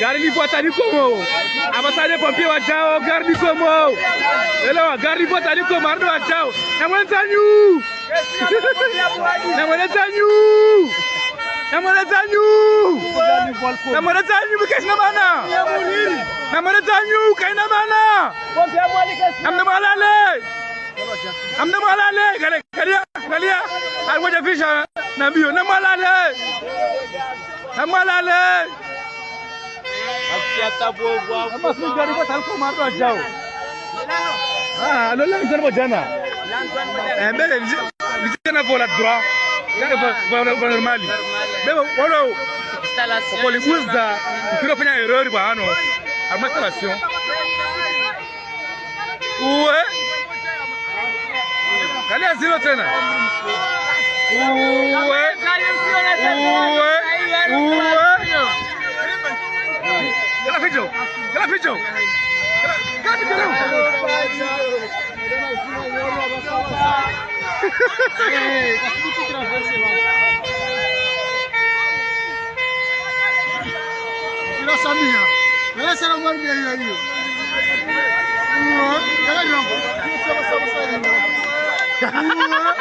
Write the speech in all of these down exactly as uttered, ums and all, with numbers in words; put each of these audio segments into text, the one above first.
Garde du feu atali komo. Abasa de pompier wa jao, garde du komo. Ela wa garde du feu atali komo, ardo wa jao. Na mwana tanyu. Na mwana tanyu. Na mwana tanyu. Na mwana tanyu, bikes na bana. Na mwana tanyu, kai na bana. Amna malale. Amna malale. Kale, kale ya, kale ya. Ai, waja fisha na bio. Na malale. Na malale. Ama su gari ba tal ko mar do jao. Ah, lo lang zan ba jana. Eh, be, li, li jana vola droit. Jana vo, vo, vo normal. Be, vo, vo, vo. Installation. Ko li buza, kiro fanya erreur ba ano. Ama installation. Uwe. Kale ya zero tena. Uwe. Uwe. Uwe. Kala fijo. Kala fijo. Kala, kala fijo. Hey, kasi tu traverse la. Kira Samia. Kira Samia, Mardeio, aí. Ua, kala não. Kira Samia, Samia, Samia. Ua.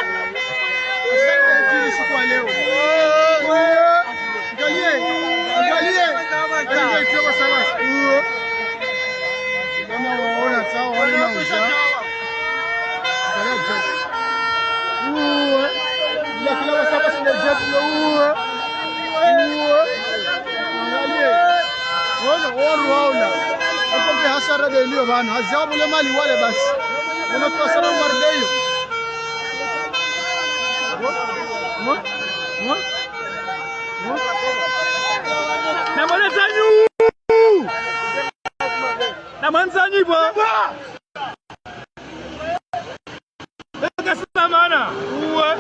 Sai de giro isso com a Leo. Ua. Angalie, angalie. Angalie, tio basabasi. Ua. Mama waona, sawa, waona na uja. Angalia jump. Ua. Kila, kila basabasi na jump, ua. Ua. Angalie. Waona, waona, waona. Akompe hasara de lio bana. Hazia bule mali wale basi. Waona kwa hasara Mardeio. Ua. Ua. Ua. Na mwana zanyu! Na mwana zanyu, bo! Beka sina mana! Ua!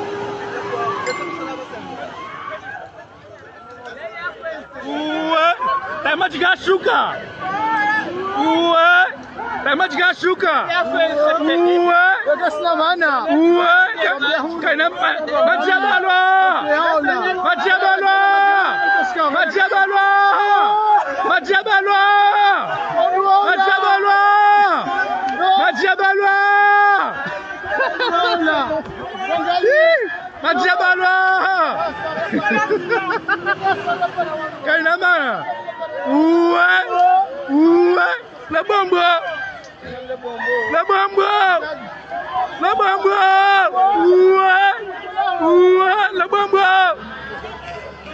Ua! Taima tiga shuka! Ua! Taima tiga shuka. Ua. Ua. Ka-, kaina ma-, matia balwa. Matia balwa. Matia balwa. Matia balwa. Matia balwa. Matia balwa. Matia balwa. Kaina mana. Ua. Ua. Lebombo! Lebombo! Lebombo! Ua! Ua! Lebombo!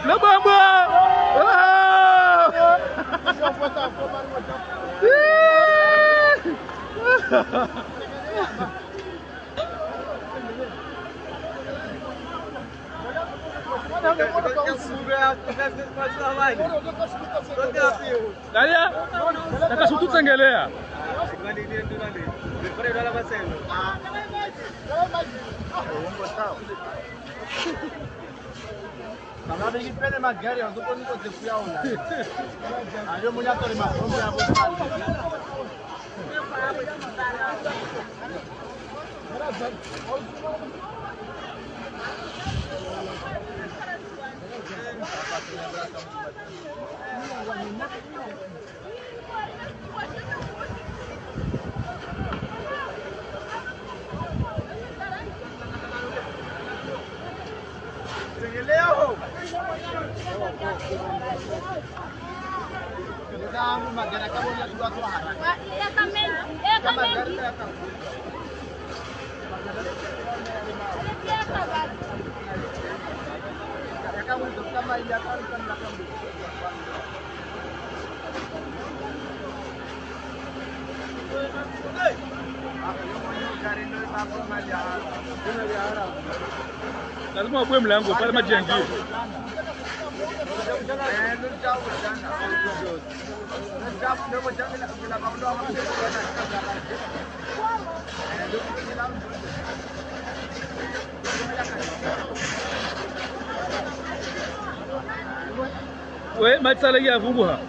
Lebombo! Ah! Dale, taka sutu tsengelea. Lazima wabue mlango pale maji yaingie. We, maji sala ya vunguha.